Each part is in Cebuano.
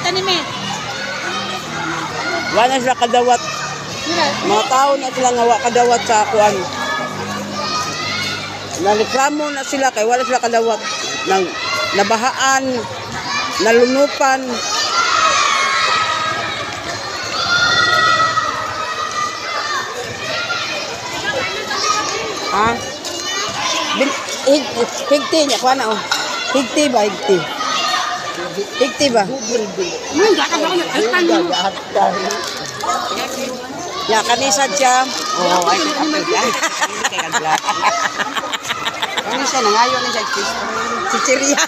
Ni Wala sila kadawat. Mga tao na sila nga wa kadawat sa kuan. Nareklamo na sila kay wala sila kadawat nang nabahaan, nalunupan. Ha? Bin, hig, higti niya kuan na oh. Higti ba higti? Higti ba? Ya kanisa siya. Oo, ay Ano siya, nangayo na siya. Chichiria.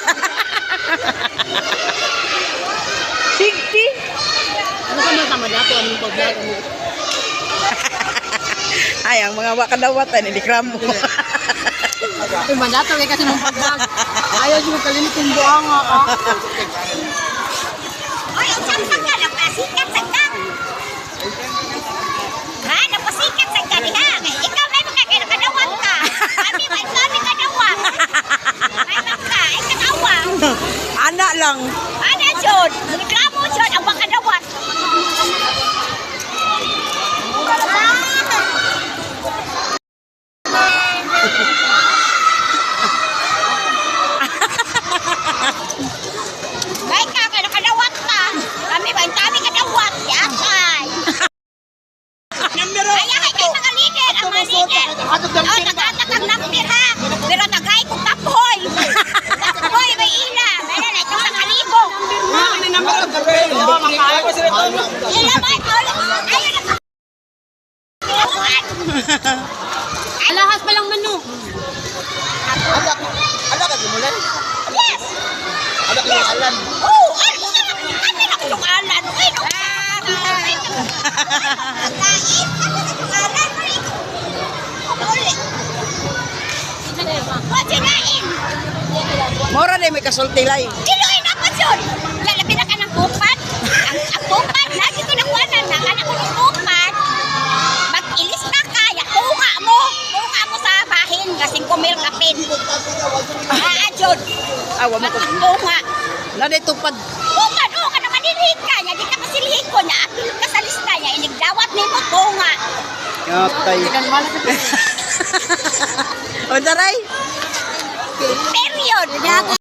Higti. Ano ka man tama dato anong pag-vlog mo? Ay, ang mga wakadawat ay nilikramo. Uy, mandato kay kasi mong pag-vlog. Ayaw siya magkalimit yung buang ah. Oy, ang samsang ka, nagpasikat sa ka. Ha, nagpasikat sa ka diha. Ikaw may makakadawat ka. Kami may kami kadawat. May maka, ay kadawa. Ana lang. Ana jud, reklamo jud ang makadawat. May ka, kadawat ka. Kami ba, kami kadawat. Yakay. Kaya kay kay mga leader, ang mga leader. Oh, nagatak ang number ha. Pero nagay kong tapoy. Tapoy may ila. May na ito sa kalibong. Ila ba? Ayun na. Alahas pa lang mano. Ala ka gimulan? Yes. Ala ka alan. Oh, ano ka na? Ano na kung alan? Ay, no. Kain. Ano na kung alan? Uli. What's Mora na may kasulti lay. Kiloy na pa yun! Lalabi na ka ng tupad. Ang tupad, lagi ko nakuhanan na. Anak ko ng tupad. Mag-ilis na ka, ya, tunga mo. Tunga mo sa bahin, kasing kumil kapin. Ah, Jod. Awa mo ko. Tunga. Na day tupad. Tupad, oo ka naman nilihig ka. Nya, di ka masilihig ko. Nya, apil ka sa lista. Nya, inigdawat nimo tunga. Yatay. O daray. Period.